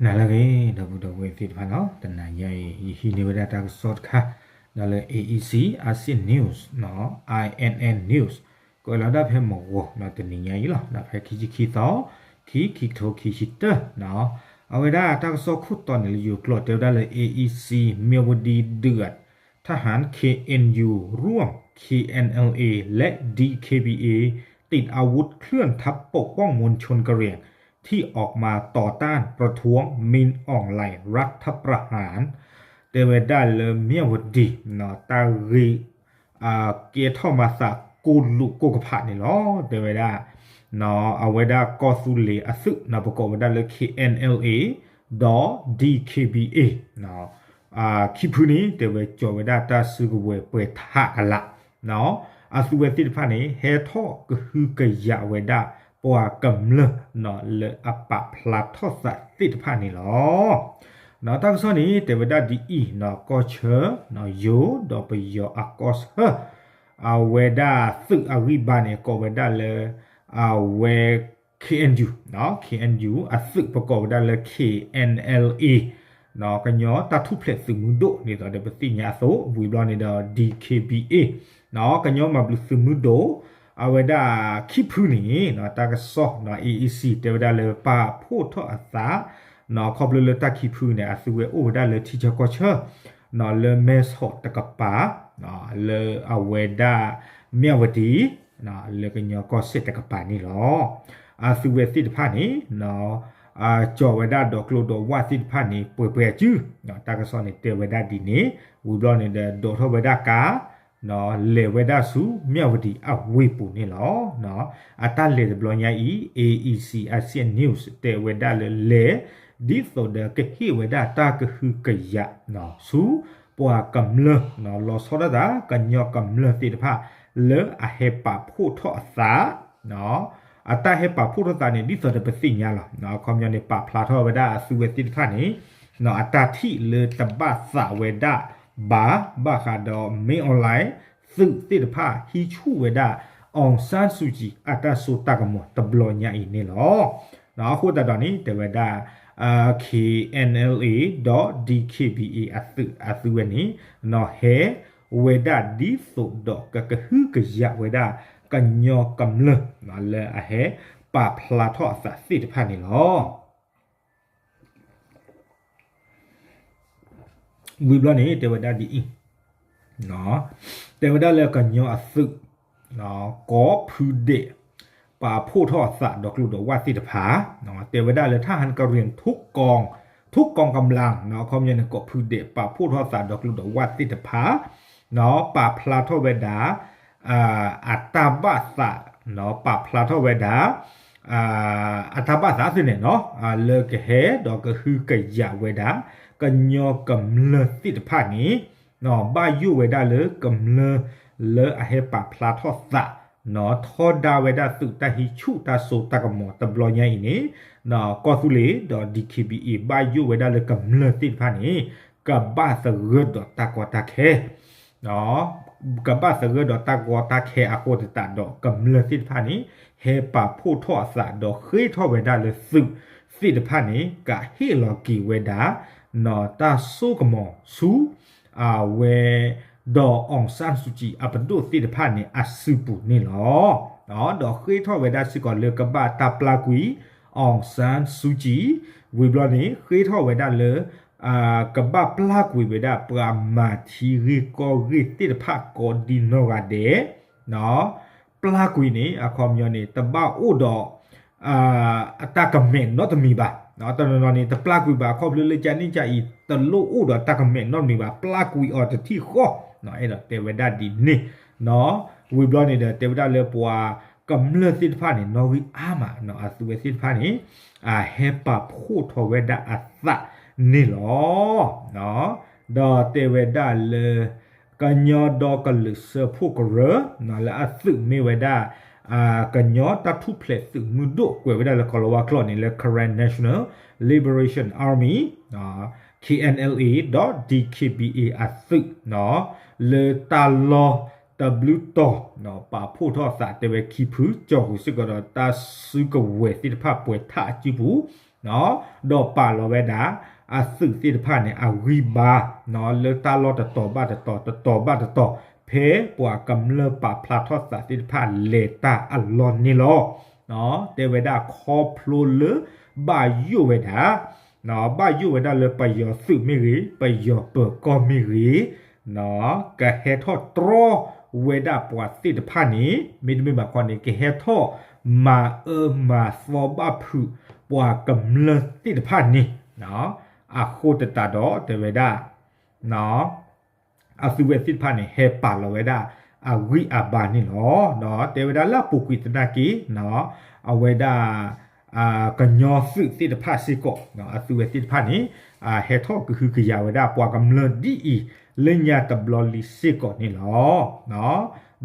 နၤလၢအဂ့ၤ ဒီပုၢ်ဒီဝဲၢ်သ့ၣ်တဖၣ်နီၤ, တနၤညါအံၤ ယဟံးန့ၢ်ဝဲဒၣ်တၢ်ကစီၣ်တခါ ဒီးလၢ A E C Asia News နီၤ, I N N News ကွဲးလီၤဒၣ်ဖဲမုၢ်ဂီၤနီၤ တနံၤညါအံၤလီၤ, ဒီးဖဲခံဆံခံသီ ခံ ခံကထိခံဆံတၢနီၤ, အဝဲဒၣ်တၢ်ကစီၣ်ခိၣ်တီန့ၣ်လၢယိၤကျိာ်တဲဝဲဒၣ်လၢ A E C မၠၣ်ဝတံၤဒုး ทหาร เคเอ็นยู ร่วม เคเอ็นแอลเอ และ ดีเคบีเอ ติดอาวุธเคลื่อนทัพปกป้องมวลชนกะเหรี่ยงที่ออกมาต่อต้านประท้วง มินท์ ออง หลายน์ รัฐประหาร တဲဝဲဒၣ်လၢမၠၣ်ဝတံၤ တၢ်ဂ့ၢ် ကဲထီၣ်မၤသးကိၢ်လူးကိၢ်ကဖးန့ၣ်လီၤ. တဲဝဲဒၣ် အဝဲဒၣ်ကီၢ်သူလ့ၤအသုး ပကိးဝဲဒၣ်လၢ K N L A ဒီး D K B A ခံဖုန့ၣ် တဲဝဲကၠီၤဝဲဒၣ်တၢ်စုကဝဲၤပှဲၤထးအလး အသုဝဲသ့ၣ်တဖၣ်န့ၣ် ဟဲထီၣ်ကဟုကယာ်ဝဲဒၣ် ပှၤကမျၢၢ် လၢအပာ်ဖျါထီၣ်သးသ့ၣ်တဖၣ်န့ၣ်လီၤ. တၢ်ကစီၣ်န့ၣ် တဲဝဲဒၣ်ဒ်အံၤနီၤ, ကီၢ်ဆၢ ယိၤဒီးပယီၤအကီၢ်ဆၢ အဝဲဒၣ်သုးအဂံၢ်ဘါန့ၣ် ကိးဝဲဒၣ်လၢ အဝဲ K N U, K N U အသုးပကိးဝဲဒၣ်လၢ K N L A ကညီတၢ်ထူၣ်ဖျဲးသုးမုၢ်ဒိၣ်န့ၣ်ဒီး ပသ့ၣ်ညါအသိး ဝံၤဘျီန့ၣ်ဒီး D K B A ကညီမၤဘျုးသုးမုၢ်ဒိၣ် အဝဲဒၣ်ခံဖုန့ၣ် တၢ်ကစီၣ် A E C တဲဝဲဒၣ်လၢပာ်ဖှိၣ်ထီၣ်အသး ခီဖျိလၢတၢ်ခံဖုန့ၣ် အသုဝဲအိၣ်ဝဲဒၣ်လၢထံဆၢကီၢ်ဆၢ လၢမဲဆီးတကပၤ လၢအဝဲဒၣ် မၠၣ်ဝတံၤ လၢကညီကီၢ်စဲၣ်တကပၤန့ၣ်လီၤ. အသုဝဲသ့ၣ်တဖၣ်န့ၣ် ကၠီၤဝဲဒၣ်ဒီးကျိဒီးဝၣ်သ့ၣ်တဖၣ်န့ၣ် ပှဲၤပှဲၤအစု တၢ်ကစီၣ်န့ၣ်တဲဝဲဒၣ်ဒ်န့ၣ် ဝံၤဘျီန့ၣ်ဒီး ဒိးထီၣ်ဝဲဒၣ်ကါ လဲၤဝဲဒၣ်ဆူ မၠၣ်ဝတံၤအဝ့ၢ်ပူၤန့ၣ်လီၤ. အတၢ်လဲၤတဘျီညါအံၤ A E C Asia News တဲဝဲဒၣ်လၢလဲၤ ဒ်သိးဒီးကဟ့ၣ်ဝဲဒၣ်တၢ်ကဟုကယာ် ဆူ ပှၤကမျၢၢ် လီၤဆီဒၣ်တၢ် ကညီကမျၢၢ်သ့ၣ်တဖၣ် လၢအဟဲပာ်ဖှိၣ်ထီၣ်အသး အတၢ်ဟဲပာ်ဖှိၣ်ထီၣ်သးန့ၣ် ဒ်သိးဒီးပသ့ၣ်ညါလီၤ. အခီပညီန့ၣ် ပာ်ဖျါထီၣ်ဝဲဒၣ်အသုဝဲသ့ၣ်တဖၣ်န့ၣ် အတၢ်ထံၣ်လၢတဘၣ်သးဝဲဒၣ်ဘၣ် ဘၣ်ဃးဒီး မင်းအောင်လှိုင် သုးသ့ၣ်တဖၣ်ဟံးဆူၣ်ဝဲဒၣ် အောင်ဆန်းစုကြည် အတၢ်စိတၢ်ကမီၤတဘျီညါအံၤန့ၣ်လီၤ. အဃိသတးဒီးန့ၣ် တဲဝဲဒၣ် K N L A ဒီး D K B A အသုး အသုဝဲန့ၣ် ဟဲဝဲဒၣ်ဒ်သိးဒီးကကဟုကယာ်ဝဲဒၣ် ကညီကမျၢၢ် လၢအဟဲပာ်ဖျါထီၣ်အသးသ့ၣ်တဖၣ်န့ၣ်လီၤ. ဝံၤဘျီန့ၣ် တဲဝဲဒၣ်ဒ်အံၤ တဲဝဲဒၣ်လၢကညီအသုး ကိးဖုဒဲး ပာ်ဖှိၣ်ထီၣ်အသးဒီးကျိဒီးဝၣ်သ့ၣ်တဖၣ် တဲဝဲဒၣ်လၢ ทหารกะเหรี่ยงทุกกอง ทุกกองกำลัง အခီပညီန့ၣ် ကိးဖုဒဲး ပာ်ဖှိၣ်ထီၣ်သးဒီးကျိဒီးဝၣ်သ့ၣ်တဖၣ် ပာ်ဖျါထီၣ်ဝဲဒၣ် အတၢ်ဘၣ်သး ပာ်ဖျါထီၣ်ဝဲဒၣ် အတၢ်ဘၣ်သးသ့ၣ်န့ၣ်နီၤ လၢကဟဲဒီးကဟုကယာ်ဝဲဒၣ် ကညီကမျၢၢ်သ့ၣ်တဖၣ်န့ၣ် ဘၣ်ယိၣ်ဝဲဒၣ်လၢကမျၢၢ်လၢအဟဲပာ်ဖျါထီၣ်သး ထီဒါဝဲဒၣ်သုးတၢ်ဟံးဆူၣ်တၢ်စိတၢ်ကမီၤတဘျီညါအံၤန့ၣ် ကီၢ်သူလ့ၤဒီး D K B A ဘၣ်ယိၣ်ဝဲဒၣ်လၢကမျၢၢ်သ့ၣ်တဖၣ်န့ၣ် ကဘၣ်သဂၢၢ်ဒီးတၢ်ကီတၢ်ခဲ ကဘၣ်သဂၢၢ်ဒီးတၢ်ကီတၢ်ခဲအဃိသတးဒီး ကမျၢၢ်သ့ၣ်တဖၣ်န့ၣ် ဟဲပာ်ဖှိၣ်ထီၣ်အသးဒီးဃ့ထီၣ်ဝဲဒၣ်လၢသုးသ့ၣ်တဖၣ်န့ၣ် ကဟ့ၣ်လီၤက့ၤဝဲဒၣ် တၢ်စိကမီၤဆူ အဝဲဒီး အောင်ဆန်းစုကြည် အပဒိၣ်သ့ၣ်တဖၣ်န့ၣ် အစုပူၤန့ၣ်လီၤ. ဒီးဃ့ထီၣ်ဝဲဒၣ်စ့ၢ်ကီးလၢကဘၣ်တၢ်ပျၢ်ကွံာ် အောင်ဆန်းစုကြည် ဝံၤဘျီန့ၣ် ဃ့ထီၣ်ဝဲဒၣ်လၢ ကဘၣ်ပျၢ်ကွံာ်ဝဲဒၣ်ပှၤမၤထံဂ့ၢ်ကီၢ်ဂ့ၢ်သ့ၣ်တဖၣ်ကိးဒံနီၢ်ဂၤဒဲး ပျၢ်ကွံာ်န့ၣ် အခီပညီန့ၣ် တဘၣ်အိၣ်ဒီး အတၢ်ကမဲာ်နီတမံၤဘၣ်. တနီၤနီၤန့ၣ် တပျၢ်ကွံာ်ဘၣ် ခီဖျိလၢကန့ၣ်ကအံၤ တလိၣ်အိၣ်ဒီးတၢ်ကမဲာ်နီတမံၤဘၣ် ပျၢ်ကွံာ်အီၤတထံၣ်ဃီ အဲၣ်ဒိးတဲဝဲဒၣ်ဒ်န့ၣ် ဝံၤဘျီန့ၣ်ဒီး တဲဝဲဒၣ်လၢပှၤကမျၢၢ်သ့ၣ်တဖၣ်န့ၣ် နီၣ်ဂံၢ်အါမး အသုဝဲသ့ၣ်တဖၣ်န့ၣ် အဟဲပာ်ဖှိၣ်ထီၣ်ဝဲဒၣ်အသးန့ၣ်လီၤ. ဒီးတဲဝဲဒၣ်လၢ ကညီဒီကလုာ်စၢဖှိၣ်ကရၢ လၢအသုးမ့ၢ်ဝဲဒၣ် ကညီတၢ်ထူၣ်ဖျဲးသုးမုၢ်ဒိၣ် ကွဲးဝဲဒၣ်လၢကီၤလၤဝါကျိာ်န့ၣ်လၢ Karen National Liberation Army, K N L A ဒီး D K B A အသုး လၢတၢ်လီၢ်တဘျုးတီၤ ပာ်ဖှိၣ်ထီၣ်အသးတဲဝဲခံဖု ကၠီၣ်ဃုာ်စ့ၢ်ကီးဒီးတၢ်စုကဝဲၤသ့ၣ်တဖၣ်ပှဲၤထးအစုပူၤ ဒီးပာ်လီၤဝဲဒၣ် အသုးသ့ၣ်တဖၣ်န့ၣ် အဂံၢ်ဘါ လၢတၢ်လီၢ်တတီၤဘၣ်တတီၤ တတီၤဘၣ်တတီၤ ဖဲပှၤကမျၢၢ်ပာ်ဖျါထီၣ်သးသ့ၣ်တဖၣ်လဲၤတၢ်အလီၢ်န့ၣ်လီၤ. တဲဝဲဒၣ်ခီဖျိလၢ ဘၣ်ယိၣ်ဝဲဒၣ် ဘၣ်ယိၣ်ဝဲဒၣ်လၢပယီၤသုးမ့ၢ်ဂ့ၤ ပယီၤပၢၤကီၢ်မ့ၢ်ဂ့ၤ ကဟဲထီၣ်တြီဝဲဒၣ်ပှၤသ့ၣ်တဖၣ်န့ၣ် မ့တမ့ၢ်ဘၣ်ခီန့ၣ် ကဟဲထီၣ်မၤအၢမၤသီဘၣ်ဖုး ပှၤကမျၢၢ်သ့ၣ်တဖၣ်န့ၣ် အဃိသတးဒီးတဲဝဲဒၣ် အသုဝဲသ့ၣ်တဖၣ်န့ၣ် ဟဲပာ်လီၤဝဲဒၣ်အဂံၢ်အဘါန့ၣ်လီၤ. ဒီးတဲဝဲဒၣ်လၢအပူၤကွံာ်သနာ်က့ အဝဲဒၣ် ကညီသုးသ့ၣ်တဖၣ်စ့ၢ်ကီး အသုဝဲသ့ၣ်တဖၣ်န့ၣ် ဟဲထီၣ်ကဟုကယာ်ဝဲဒၣ်ပှၤကမျၢၢ်ဒ်အံၤ လၢညါတဘျီလံစ့ၢ်ကီးန့ၣ်လီၤ.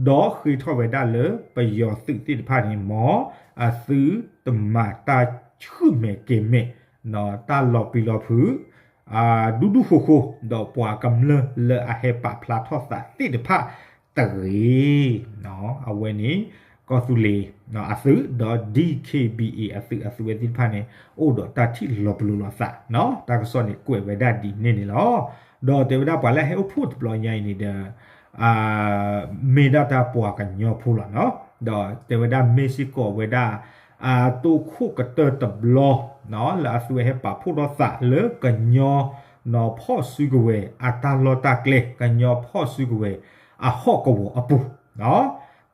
ဒီးဃ့ထီၣ်ဝဲဒၣ်လၢပယီၤသုးသ့ၣ်တဖၣ်န့ၣ် မ်အသုတမၤတၢ်ဆူၣ်မဲာ်ကဲၤမဲာ် တၢ်လီၤပျံၤလီၤဖုး ဒူဒူဃိဃိ ဒီးပှၤကမျၢၢ်လၢအဟဲပာ်ဖျါထီၣ်သးသ့ၣ်တဖၣ်တဂ့ၤ. အဝဲန့ၣ် ကီၢ်သူလ့ၤအသုး ဒီး DKBA အသုး အသုဝဲသ့ၣ်တဖၣ်န့ၣ် အိၣ်ဒီးတၢ်ထံၣ်လီၤပျံၤလီၤသး တၢ်ကစီၣ်န့ၣ်ကွဲးဝဲဒၣ်ဒ်န့ၣ်န့ၣ်လီၤ. ဒီးတဲဝဲဒၣ်ပှၤလၢအဟဲအိၣ်ဖှိၣ်တဘျီညါအံၤန့ၣ်ဒီး မ့ၢ်ဒၣ်တၢ်ပှၤကညီဖိလီၤနီၤ. ဒီးတဲဝဲဒၣ်မ့ၢ်စ့ၢ်ကီးဝဲဒၣ် အတိၢ်ခိၣ်ကတၢၢ်တဘျီ လၢအသုဝဲဟဲပာ်ဖှိၣ်ထီၣ်သးလၢကညီ နီၤဖီၣ်စုကဝဲၤအတၢ်လီၢ်တၢ်ကျဲ ကညီဖီၣ်စုကဝဲၤအဟီၣ်ကဝီၤအပူၤ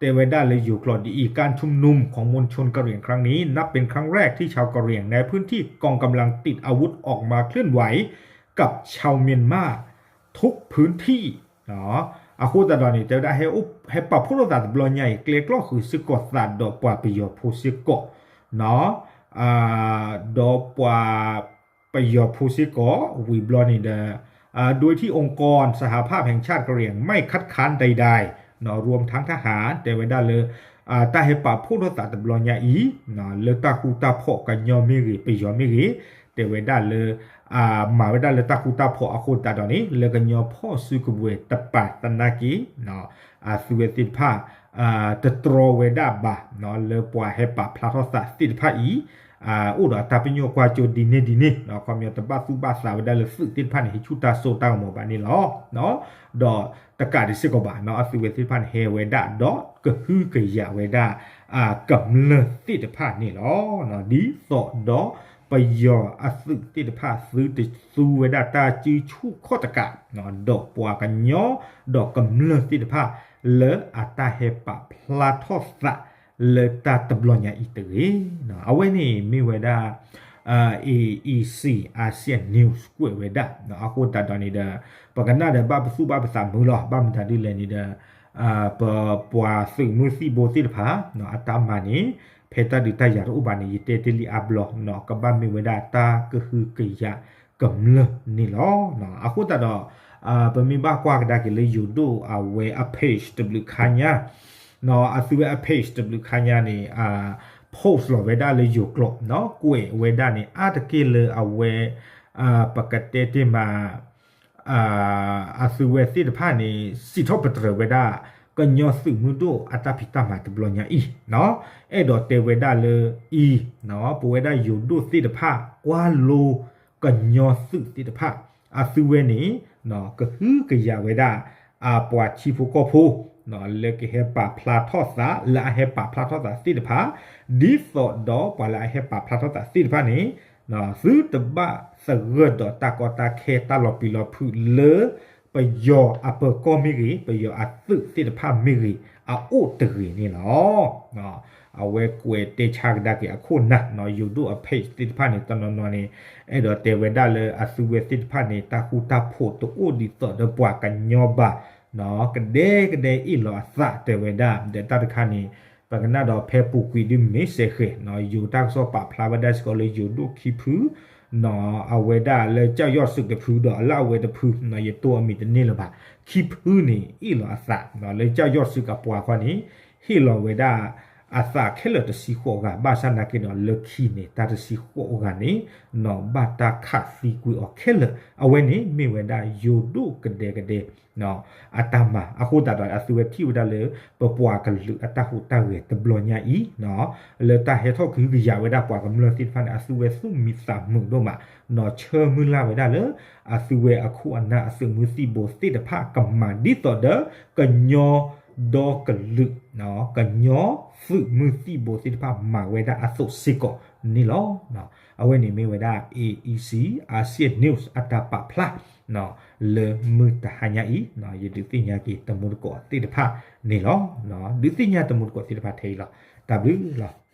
တဲဝဲဒၣ်လၢယိၤကျိာ်ဒ်အံၤ การชุมนุมของมวลชนกะเหรี่ยงครั้งนี้นับเป็นครั้งแรกที่ชาวกะเหรี่ยงในพื้นที่กองกำลังติดอาวุธออกมาเคลื่อนไหวกับชาวเมียนมาทุกพื้นที่ အဃိသတးဒီးန့ၣ် တဲဝဲဒၣ် ဟဲပာ်ဖှိၣ်ထီၣ်သးတဘျီညါအံၤ ကျဲကျီၢ်ဃုာ်စ့ၢ်ကီးသးဒီးပှၤပယီၤဖိစ့ၢ်ကီး ဒီးပှၤပယီၤဖိစ့ၢ်ကီး ဝံၤဘျီန့ၣ်ဒီး โดยที่องค์กรสหภาพแห่งชาติกะเหรี่ยงไม่คัดค้านใดๆ รวมทั้งทหาร တဲဝဲဒၣ်လၢ တၢ်ဟဲပာ်ဖှိၣ်ထီၣ်သးတဘျီညါအံၤ လၢတၢ်ဃူတၢ်ဖိးကညီမ့ၢ်ဂ့ၤ ပယီၤမ့ၢ်ဂ့ၤ တဲဝဲဒၣ်လၢ မၤဝဲဒၣ်လၢတၢ်ဃူတၢ်ဖိးအဃိသတးဒီးန့ၣ် လၢကညီဖီၣ်စုကဝဲၤတပၤသနာ်က့ အသုဝဲသ့ၣ်တဖၣ် တတြီဝဲဒၣ်ဘၣ် လၢပှၤဟဲပာ်ဖျါထီၣ်သးသ့ၣ်တဖၣ်အံၤ အိၣ်ဒီးအတၢ်ပညိၣ်ကွၢ်စိဒ်န့ၣ်ဒ်န့ၣ် ခီပညီတဘၣ်သူၣ်ဘၣ်သးဝဲဒၣ်လၢသုးသ့ၣ်တဖၣ်န့ၣ် ဟံးဆူၣ်တၢ်စိတၢ်ကမီၤဘၣ်န့ၣ်လီၤ. ဒီးတကးဒံးစ့ၢ်ကီးဘၣ် အသုဝဲသ့ၣ်တဖၣ်န့ၣ် ဟဲဝဲဒၣ်ဒီးကဟုကယာ်ဝဲဒၣ် ကမျၢၢ်သ့ၣ်တဖၣ်န့ၣ်လီၤ. ဒ်သိးဒီးပယီၤအသုးသ့ၣ်တဖၣ် သုတသူဝဲဒၣ်တၢ်စုဆူၣ်ခီၣ်တကး ဒီးပှၤကညီ ဒီးကမျၢၢ်သ့ၣ်တဖၣ် လၢအတၢ်ဟဲပာ်ဖျါထီၣ်သး လၢတၢ်တဘျီညါအံၤတဂ့ၤ. အဝဲန့ၣ်မ့ၢ်ဝဲဒၣ် AEC Asia News ကွဲးဝဲဒၣ် အဃိသတးဒီးန့ၣ်ဒီး ပကနၣ်ဒီးဘၣ်ပသူၣ်ဘၣ်ပသးမုာ်လီၤ. ဘၣ်မတၤဒ်လဲၣ်န့ၣ်ဒီး ပပှၤသုးမုၢ်သံၣ်ဘိသ့ၣ်တဖၣ် အတၢ်မၤန့ၣ် ဖဲတၢ်ဒုးတၢ်ယၤတအိၣ်ဘၣ်န့ၣ် ယတဲတ့ၢ်လံအါဘျီ ကဘၣ်မ့ၢ်ဝဲဒၣ်တၢ်ကဟုကယာ်ကမျၢၢ်န့ၣ်လီၤ. အဃိသတးဒီး ပမ့ၢ်ဘၣ်ကွၢ်ကဒါက့ၤလၢယိၤဒိၣ်အဝဲအ page တဘျုးခါညါ အသုဝဲအ page တဘျုးခါညါန့ၣ် post လီၤဝဲဒၣ်လၢယိၤကျိာ် ကွဲးဝဲဒၣ်န့ၣ် အါတက့ၢ်လၢအဝဲ ပကတဲတ့ၢ်မး အသုဝဲသ့ၣ်တဖၣ်န့ၣ် စံးထီၣ်ပတြၢၤဝဲဒၣ် ကညီသုးမုၢ်ဒိၣ်အတၢ်ဖံးတၢ်မၤတဘျီညါအံၤ အဲၣ်ဒိးတဲဝဲဒၣ်လၢအံၤ ပဝဲဒၣ်ယိၤဒိၣ်သ့ၣ်တဖၣ် ကွၢ်လိကညီသုးသ့ၣ်တဖၣ် အသုဝဲန့ၣ် ကဟုကယာ်ဝဲဒၣ် အပှၤထံဖိကီၢ်ဖိ လၢကဟဲပာ်ဖျါထီၣ်သး လၢအဟဲပာ်ဖျါထီၣ်သးသ့ၣ်တဖၣ် ဒ်သိးဒီးပှၤလၢအဟဲပာ်ဖျါထီၣ်သးသ့ၣ်တဖၣ်န့ၣ် သုတဘၣ်သဂၢၢ်ဒီးတၢ်ကီတၢ်ခဲတၢ်လီၤပျံၤလီၤဖုးလၢ ပယီၤအပၢၤကီၢ်မ့ၢ်ဂ့ၤ ပယီၤအသုးသ့ၣ်တဖၣ်မ့ၢ်ဂ့ၤ အအိၣ်တဂ့ၤန့ၣ်လီၤ. အဝဲကွဲးတဲဆါကဒါက့ၤအခိၣ်နၢ် ယိၤဒိၣ်အ page သ့ၣ်တဖၣ်န့ၣ် တနီၤနီၤန့ၣ် အဲၣ်ဒိးတဲဝဲဒၣ်လၢအသုဝဲသ့ၣ်တဖၣ်န့ၣ် တၢ်ဃူတၢ်ဖိးတအိၣ်ဒ်သိးဒီးပှၤကညီဘၣ် ကဒဲကဒဲအ့ၣ်လီၤအသးတဲဝဲဒၣ် ဒီးတၢ်တခါန့ၣ် ပကနၣ်ဒီးဖဲပူၤကွံာ်ဒုးမ့ၢ်စဲးဃဲၤ ယိၤတၢ်ကစီၣ်ပာ်ဖျါဝဲဒၣ်စ့ၢ်ကီးလၢယိၤဒိၣ်ခံဖု အဝဲဒၣ်လၢကၠီၣ်ယီၣ်စုးတဖုဒီးအလၢအဝဲတဖု ယတိၢ်အမံၤတန့ၢ်လၢၤဘၣ် ခံဖုန့ၣ်အ့ၣ်လီၤအသး လၢကၠီၣ်ယီၣ်စုးအပှၤခီန့ၣ် ဟ့ၣ်လီၤဝဲဒၣ် အသးခဲလၢာ်တဆံဃိးဂၤ ဘၣ်ဆၣ်နာ်က့ဒီး လၢခံန့ၣ် တၢ်တဆံဃိးဂၤန့ၣ် ဘၣ်တၢ်ခးသံကွံာ်အီၤခဲလၢာ် အဝဲန့ၣ်မ့ၢ်ဝဲဒၣ်ယိၤဒိၣ်ကဒဲကဒဲ အတၢ်မၤ အဃိသတးဒီး အသုဝဲထံၣ်ဝဲဒၣ်လၢ ပပှၤကလုာ်အတၢ်ဟူးတၢ်ဂဲၤတဘျီညါအံၤ လၢတၢ်ဟဲထီၣ်ကဟုကယာ်ဝဲဒၣ်ပှၤကမျၢၢ်သ့ၣ်တဖၣ်န့ၣ် အသုဝဲသူၣ်မံသးမုာ်ဒိၣ်မး ဆၢမုၢ်လၢ်ဝဲဒၣ်လၢ အသုဝဲအခိၣ်အနၢ်အသုးမုၢ်သံၣ်ဘိသ့ၣ်တဖၣ်ကမၤဒ်သိးဒီး ကညီဒီကလုာ် ကညီသုးမုၢ်သံၣ်ဘိသ့ၣ်တဖၣ်မၤဝဲဒၣ်အသိးစ့ၢ်ကီးန့ၣ်လီၤ. အဝဲန့ၣ်မ့ၢ်ဝဲဒၣ် A E C Asia News အတၢ်ပာ်ဖျါ လၢမုၢ်တဟါညါအံၤ ယဒုးသ့ၣ်ညါက့ၤတမူတကိးသ့ၣ်တဖၣ်န့ၣ်လီၤ. ဒုးသ့ၣ်ညါတမူတကိးသ့ၣ်တဖၣ်ထဲအံၤလီၤ. တၢ်ဘျုးလီၤ.